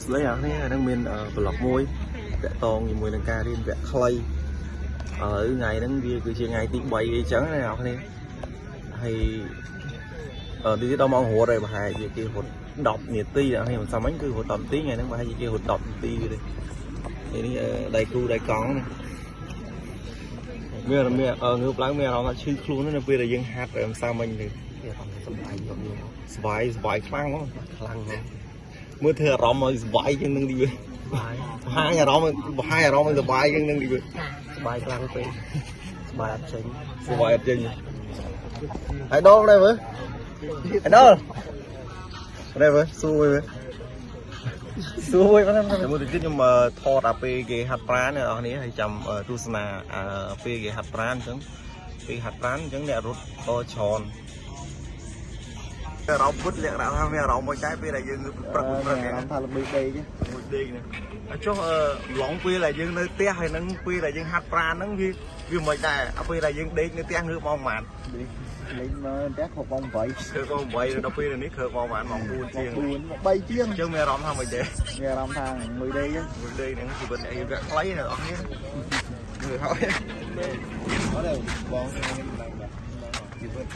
ស្ដីអ្នកគ្នាហ្នឹងមានប្លុកមួយតាក់ទងជាមួយនឹងការរៀនវគ្គខ្លីឥឡូវថ្ងៃហ្នឹងវាគឺជាថ្ងៃទី3អីចឹងណាអ្នកគ្នាហើយទីដល់ម៉ោងរត់ហើយប្រហែលជាគេរត់10នាទីអ្នកគ្នាមិនសមហ្នឹងគឺរត់10នាទីថ្ងៃហ្នឹងប្រហែលជាគេរត់10នាទីទេនេះដៃគូដៃកង់មានមានងើបឡើងមានអារម្មណ៍ថាឈឺខ្លួននៅពេលដែលយើងហាត់មិនសមហ្នឹងទេ សប្បាយយកយក សប្បាយសប្បាយខ្លាំងហ្មង ខ្លាំងហ្មង មើលធ្វើអារម្មណ៍ឲ្យសប្បាយជាងនឹងទីវាបង្ហាញអារម្មណ៍បង្ហាញអារម្មណ៍ឲ្យសប្បាយជាងនឹងទីវា សប្បាយខ្លាំងពេកសប្បាយអត់ចេញ សប្បាយអត់ចេញហើយដងដែរមើលហើយដងដែរមើលសួរមើលសួរមួយបាទមួយទៀតខ្ញុំថតអាពេលគេហាត់ប្រាណអ្នកនរគ្នាហើយចាំទស្សនាពេលគេហាត់ប្រាណអញ្ចឹងពេលហាត់ប្រាណអញ្ចឹងអ្នករត់ក៏ច្រើនអារម្មណ៍ពុតលក្ខណៈថាមានអារម្មណ៍មួយដែរពេលដែលយើងព្រឹកព្រឹក អារម្មណ៍ថាល្បីដេក មួយដេកនេះចុះឡងពេលដែលយើងនៅផ្ទះហើយនឹងពេលដែលយើងហាត់ប្រាណហ្នឹងវាវាមិនដែរពេលដែលយើងដេកនៅផ្ទះងើបម៉ោងប៉ុន្មាន លេងមើលផ្ទះគ្រប់ម៉ោង8 គឺម៉ោង8ដល់ពេលនេះគឺម៉ោងប៉ុន្មានម៉ោង4ជាង 4 3ជាង អញ្ចឹងមានអារម្មណ៍ថាមិនដែរ មានអារម្មណ៍ថាមួយដេក មួយដេកហ្នឹងជីវិតអីវគ្គខ្លីអ្នកនរគ្នាមើលហើយ អត់ទេបងខ្ញុំមិនដឹងជីវិត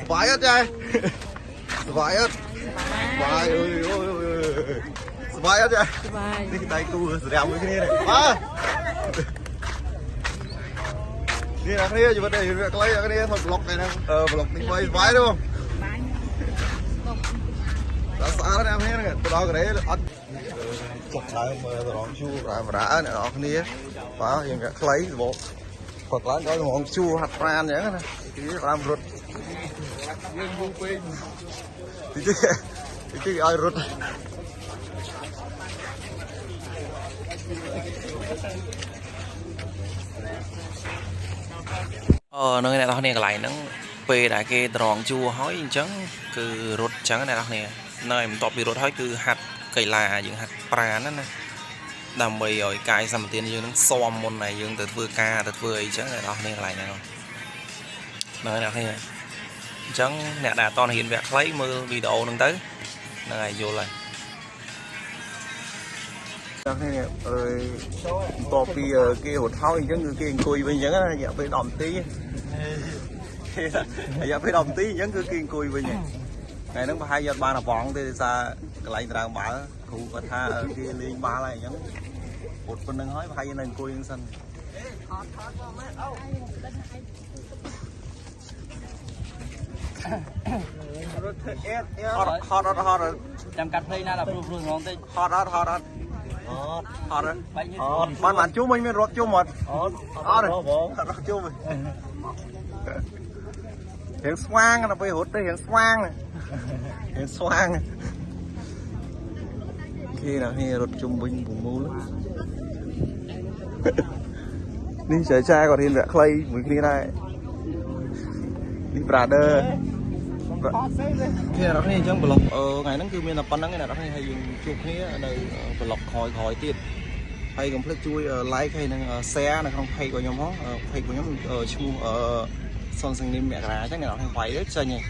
សប្បាយអត់ចាសប្បាយអត់សប្បាយអើយអូយសប្បាយអត់ចា សប្បាយ នេះដៃគូស្រាំមួយគ្នានេះបាទនេះអ្នកគ្នាជីវិតនេះវាខ្លីអ្នកគ្នាធ្វើប្លុកឯហ្នឹងប្លុកទី3សប្បាយទេបងដល់ស្អាតអ្នកគ្នាទៅដល់កូរ៉េអត់ចុះដើមមើលដងជួប្រាមរ៉ាអ្នកនរគ្នាបាទយើងក៏ខ្លីសបកគាត់ឡើងដល់ដងជួហាត់ប្រានអញ្ចឹងណាគេប្រាំរត់ យើងយូរពេក តិចតិចឲ្យរត់អឺនៅអ្នកនរគ្នាកន្លែងហ្នឹងពេលដែលគេត្រងជួហើយអញ្ចឹងគឺរត់អញ្ចឹងអ្នកនរគ្នានៅបន្ទាប់ពីរត់ហើយគឺហាត់កីឡាយើងហាត់ប្រាណណាដើម្បីឲ្យកាយសម្បទានយើងនឹងស៊ាំមុនដែលយើងទៅធ្វើការទៅធ្វើអីចឹងអ្នកនរគ្នាកន្លែងហ្នឹងនៅអ្នកគ្នាអញ្ចឹងអ្នកដែលអត់តហ៊ានវគ្គខ្លីមើលវីដេអូហ្នឹងទៅហ្នឹងហើយយល់ហើយអ្នកគ្នាអើយបន្ទាប់ពីគេរត់ហើយអញ្ចឹងគឺគេអង្គុយវិញអញ្ចឹងរយៈពេល10នាទីរយៈពេល10នាទីអញ្ចឹងគឺគេអង្គុយវិញហើយថ្ងៃហ្នឹងប្រហែលជាអត់បានអវងទេដោយសារកន្លែងត្រង់បាល់គ្រូគាត់ថាគេលេងបាល់ហើយអញ្ចឹងរត់ប៉ុណ្្នឹងហើយប្រហែលជានៅអង្គុយហ្នឹងសិន រត់ធ្វើអេតអេ ហត់ហត់អត់ហត់ ចាំកាត់ភ្លេងណាដល់ព្រោះព្រោះហ្មងតិច ហត់អត់ហត់អត់ អត់ ហត់ បែកញើស អត់ បានបានជុំវិញមានរត់ជុំអត់ អត់ អត់ បង អត់រត់ជុំរៀងស្វាងដល់ពេលរត់ទៅរៀងស្វាងរៀងស្វាងគេណានេះរត់ជុំវិញពមូលនេះចែចាគាត់រៀនវគ្គខ្លីមួយគ្នាដែរនេះ brother អត់ទេ គេអ្នកនរគ្នាអញ្ចឹងប្លុកអឺថ្ងៃហ្នឹងគឺមានតែប៉ុណ្្នឹងឯងអ្នកនរគ្នាហើយយើងជួបគ្នានៅប្លុកក្រោយក្រោយទៀតហើយកុំភ្លេចជួយ like ហើយនិង share នៅក្នុង page របស់ខ្ញុំផង page របស់ខ្ញុំឈ្មោះអឺសុនសង្នីមមករាអញ្ចឹងអ្នកនរគ្នាវាយទៅចេញហើយ